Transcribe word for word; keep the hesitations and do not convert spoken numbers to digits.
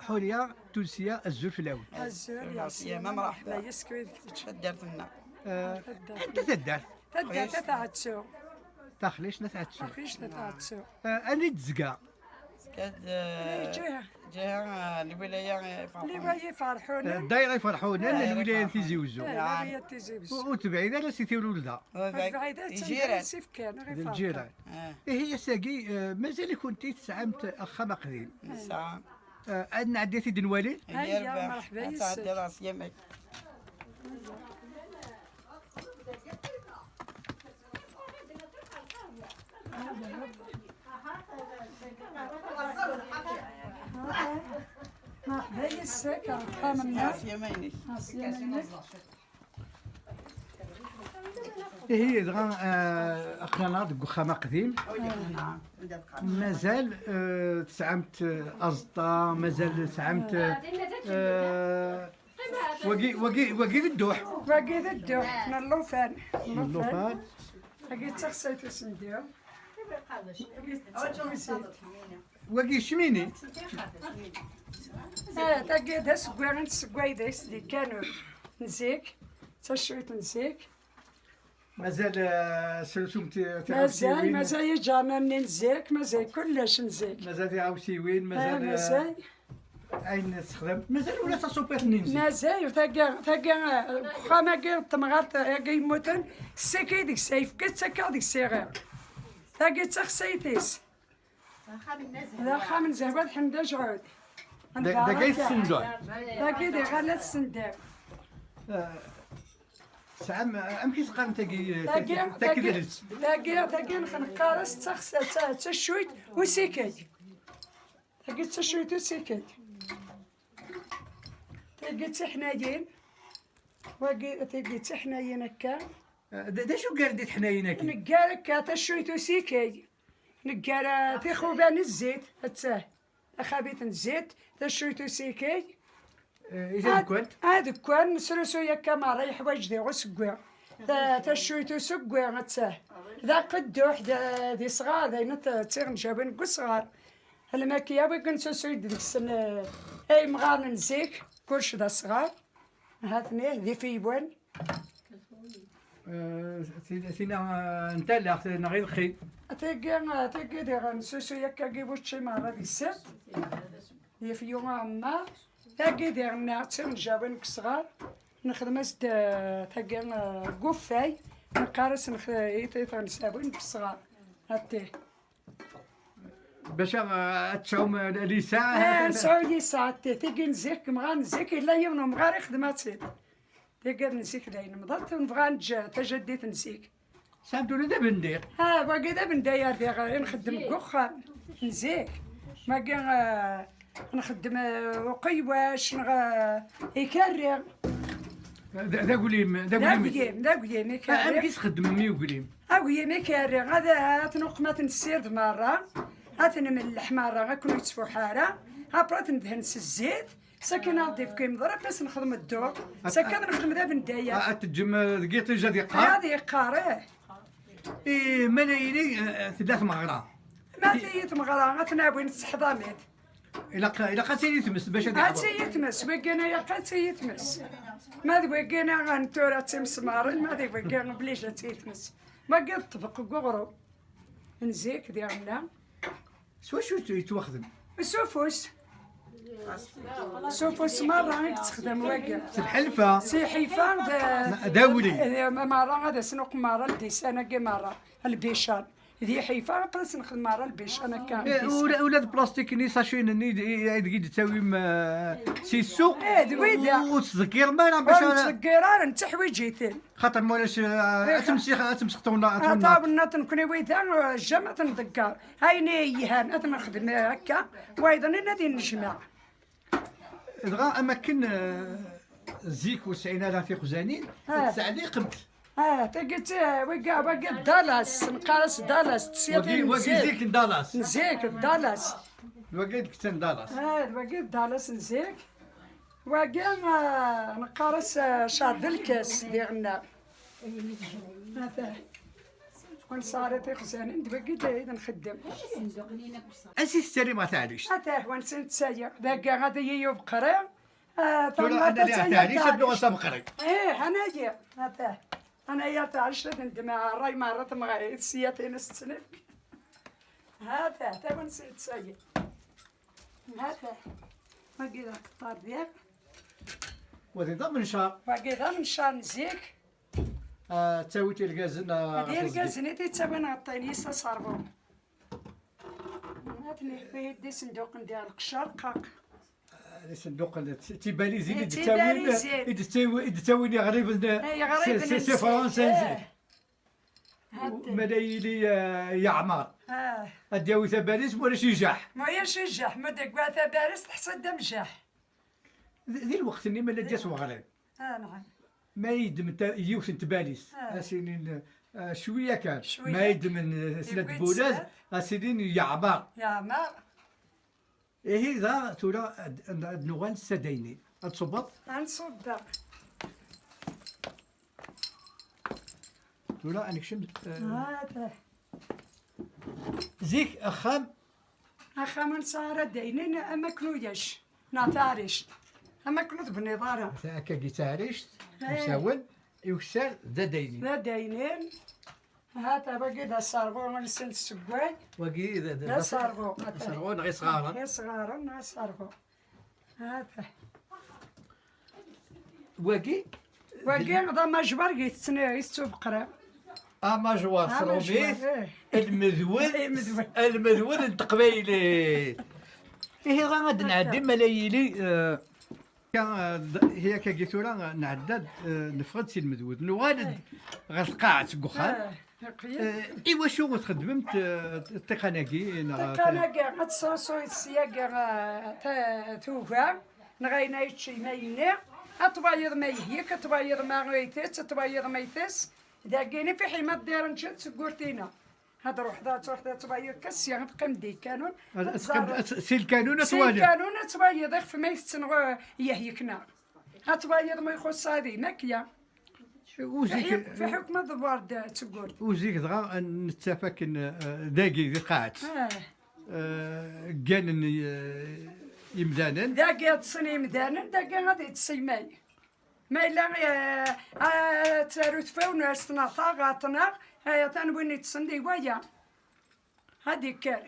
Ḥuriya Tunsiya, azul fell-awen. Azul, Azul, yesɛa, yesɛa, merḥba. Merḥba, yes, kif kečč? Taddart-nneɣ. Eh, Taddart. Anta taddart? Taddart At Ɛettu. Taxlict n At Ɛettu. Taxlict n At Ɛettu. Eh, anida tezga? Tezga-d, eh, Lǧiha. Lǧiha, eh, lwilaya, eh, Ferḥunen. Lwilaya Ferḥunen. Eh, ddayra Ferḥunen, eh, lwilaya n Tizi Uzzu. Eh, lwilaya n Tizi Uzzu. Ur, ur tebɛid ara si Tirrugza. Ur tebɛid ara, d lǧiran. D lǧiran. Eh. Ihi, ass-agi, eh, mazal-ikent tesɛamt axxam aqdim. Nesɛa. Eh, ad nɛeddi ad t-id-nwali? Aya, merḥba yes-k. Ad tɛeddiḍ ɣer syamak. Merḥba yes-k, ɣer uxxam-nneɣ. Ɛeslama-inek. Ɛeslama-inek. Ihi, dɣa, eh, aql-aneɣ deg uxxam aqdim. Mazal, eh, tesɛamt, eh, aẓeṭṭa, mazal tesɛamt, eh, wagi, wagi, wagi d dduḥ. Wagi d dduḥ n llufan. N llufan. Wagi d taxsayt usendiw. Wagi d cmini. Ah, tagi d aseggan i nessewway deg-s di Kanun n zik, d tacuyt n zik. Mazal, eh, selsum ti-, mazal, tiɣawsiwin. Mazal iǧarnan-nni n zik, mazal kullec n zik. Mazal tiɣawsiwin, mazal, eh, mazal. Ayen tessexdam. Mazal ula d tasuqilt-nni n zik. Mazal, tagi, tagi, eh, deg uxxam-agi n temɣart-agi yemmuten, ssiki deg-s ayefki, ttakeɣ deg-s iɣi. Tagi d taxsayt-is. D axxam n Zehwa d Ḥmed Ajɛud. Da-, dagi i tessenduy? Dagi diɣ ara tessenduy. Eh, tesɛam, amek i s-qqaren tagi, eh, tagi, ta-, ta-, tagi, takdelt? Tagi, tagi neqqar-as d taxs-, d ta-, d taccuyt usikay. Tagi d taccuyt usikay. Tagi d tiḥnayin. Wagi, tagi d tiḥnayin akka. Eh, d, d acu ggarent di teḥnayin-agi? Neggar akka taccuyt usikay. Neggar, eh, tixuban n zzit, attah. Taxabit n zzit, taccuyt usikay. Eh, i tadekkwant? Ad, adekkan, nesrusuy akka merra, yeḥwaǧ diɣ usegwi. Ta-, taccuyt usegwi, attah. D aqedduḥ, d, d isɣar, d ayen t-, d tiɣenǧawin deg usɣar. Lmakya, wigi nessusuy-d deg-sen, eh, imɣaren n zik, kullec d asɣar. Hatni, d ifiywen. Eh, ti-, tina, eh, n talaɣt, neɣ iḍexxi? Tagi, eh, tagi diɣ nessusuy akkagi wučči merra di ssebt. Yefyu aɛemmar. Tagi diɣ nneɣ d tiɣenǧawin deg usɣar. Nexdem-as-d, eh, tagi, eh, deg uffay. Neqqar-as nex-, i, i tiɣenǧawin deg usɣar. Atti. Bac a, ad tesɛum lisaɛ. Eh, ad nesɛu lisaɛ, ti-, tigi n zik, imɣaren n zik, yella yiwen umɣar ixdem-att-id. Tigad n zik d ayen mḍant, nebɣa ad neǧǧ tajaddit n zik. Tesɛamt ula d abendiq? Ah, wagi d abendiq, ar diɣ i nxeddem deg uxxam n zik. Wagi, eh, nxeddem, eh, uqeywac, neɣ, eh, ikerri. D, d aglim, d aglim. D aglim, d aglim, ikerri. Ah, amek i txeddmem i uglim? Aglim ikerri, ad, ad t-nuqem, ad t-nessired merra, ad t-nmelleḥ merra, akken ur yettfuḥ ara, après ad t-nedhen s zzit, sakin ad d-ifk imḍerb, ad s-nexdem dduṛ, sakin ad nexdem d abendayer. Ad, ad teǧǧem, eh, deg yiṭij ad yeqqar? Ad yeqqar, ih. I, ma la yili, eh, tella tmeɣra? Ma tili tmeɣra, ad t-nawi nesseḥḍam-it. Ilaq, ilaq ad tili tmes bac ad yeḥḍer. Ad tili tmes, wigina yaq ad tili tmes. Ma d wigina n tura d timesmarin, ma d wigi obligé ad tili tmes. Wagi d ṭṭbeq n uɣrum. N zik, diɣenna. S wacu yettwaxdem? S ufus. S ufus merra i yettexdam wagi. S lḥelfa. S lḥelfa d, d awli. D, d, merra ad as-nuqem merra ldisan-agi merra. Lbican. Di Ḥifa, aql-as nexdem ara lbican akka. Eh, ula, ula d plastik-nni, sachin-nni d, i, i, deg i d-tawim, eh, si ssuq, eh, d wida. Ur tettḍeggirem ara bac ara. Ur nettḍeggir ara, nettaḥwiǧ-iten. Xaṭer ma ulac, eh, eh, ad temsix-, ad temsexṭawna, ad twennaḍ. Ad twennaḍ nekni wida, eh, jam ad t-nḍegger. Ayen i yelhan, ad t-nexdem akka, wayeḍnin ad innejmaɛ. Dɣa, am akken, eh, zik ur sɛin ara tixzanin, ah, tettɛelliqemt. Ah, tagi d ti-, wigi, wagi d Dallas, neqqar-as Dallas, tesyatin n zik. Wagi, wagi zik n Dallas. N zik, d Dallas. Wagi d kečč n Dallas. Ah, d wagi d Dallas n zik. Wagi, ah, neqqar-as, ah, cɛer d lkas, diɣenna. Ata. Ur nesɛi ara tixzanin, d wagi d ayen nxeddem. Ansi tettarim ɣer teɛrict? Atah, wansi nettali. Dagi ad iyi-yubqer. Ah, tura ad nali ɣer teɛrict, ad nuɣal s abeqri. Ih, anagi. Atah. Anaya teɛrict ad ndem ṛṛay merra temɣayt, sya tin as-tt-nefk. Atah, ta wansi nettali. Atah. Wagi d akteṛ diɣ. Wagi d amencar. Wagi d amencar n zik. Ah, ttawit irgazen, ah, ad ɣer irgazen i t-ittawin ɣer ṭṭin-is aṣerbu. Atni d isenduqen di lqeccar qaq. Ah, d isenduqen, d tibalizin i d-ttawin, tibalizin. I d-ttawin, i d-ttawin iɣriben, eh, iɣriben si, si, si Fransa. Eh. Ma la yili, eh, yeɛmer. Ah. Ad d-yawi tabalizt, ma ulac ijaḥ. Ma ulac ijaḥ, ma d-yewwa tabalizt, teḥsa-d amjaḥ. Di, di lweqt-nni ma la d-yas weɣrib. Ah, nɛam. Ma yeddem yiwet n tbalizt, ah, as-inin, ah, cwiya kan. Cwiya. Ma yeddmen, eh, snat tbulaz, as-inin yeɛmer. Yeɛmer. Ihi da tura ad, ad, ad nuɣal s adaynin. Ad tṣubbeḍ? Ad nṣubbeḍ. Tura ad nekcem, eh, zik axxam. Axxam ur nesɛi ara adaynin am akken ulac. Neɣ taɛrict. Am akken ur tebniḍ ara. Akkagi d taɛrict, eh, usawen, ukessar d adaynin. D adaynin. Hata wagi d aserɣu, ur nessin tsegway. Wagi d, d, d aserɣu. Aserɣu neɣ isɣaren? Isɣaren neɣ aserɣu. Hata. Wagi? Wagi d amajwar i tetten-, i tettubeqra. Amajwar s rrumit, eh. Lmedwed, lmedwed n teqbaylit. Ihi dɣa ad nɛeddi ma la yili, eh, Ka, eh, d-, hi akkagi tura, eh, nɛedda-d, eh, neffeɣ-d si lmedwed. Nuɣal-d ɣer tqaɛet deg uxxam. Eh, iwacu ur txeddmemt, eh, ṭṭiqan-agi, neɣ ṭṭiqan-agi, ad tesrusuyeḍ syagi, eh, ta-, tuga, neɣ ayen ay yečča imayni, ad twayeḍ ma yehyi-k, ad twayeḍ ma itess, ad twayeḍ ma itess. Dagi, fiḥel ma tdirenǧeḍ seg urti-ina. Ad ruḥeḍ, ad truḥeḍ, ad twayeḍ kan sya, ad teqqimeḍ di lkanun, ad, ad teẓẓareḍ. Si lkanun ad twayeḍ. Si lkanun ad twayeḍ, ixef ma itetten, eh, yehyi-k neɣ. Ad twayeḍ ma ixuṣṣ ad imakya. Uzik, fi ḥukm ad tḍewwer-d d tewwurt. Uzik dɣa nettaf akken, eh, dagi di tqaɛet. Ah. Eh, gganen, eh, yimdanen. Dagi ad ṭṭsen yimdanen, dagi ad iṭṭes imay. Ma yella, eh, eh, taru tfawnes neɣ taɣaṭ neɣ, eh, atan win iṭṭsen di waya. Ad ikker.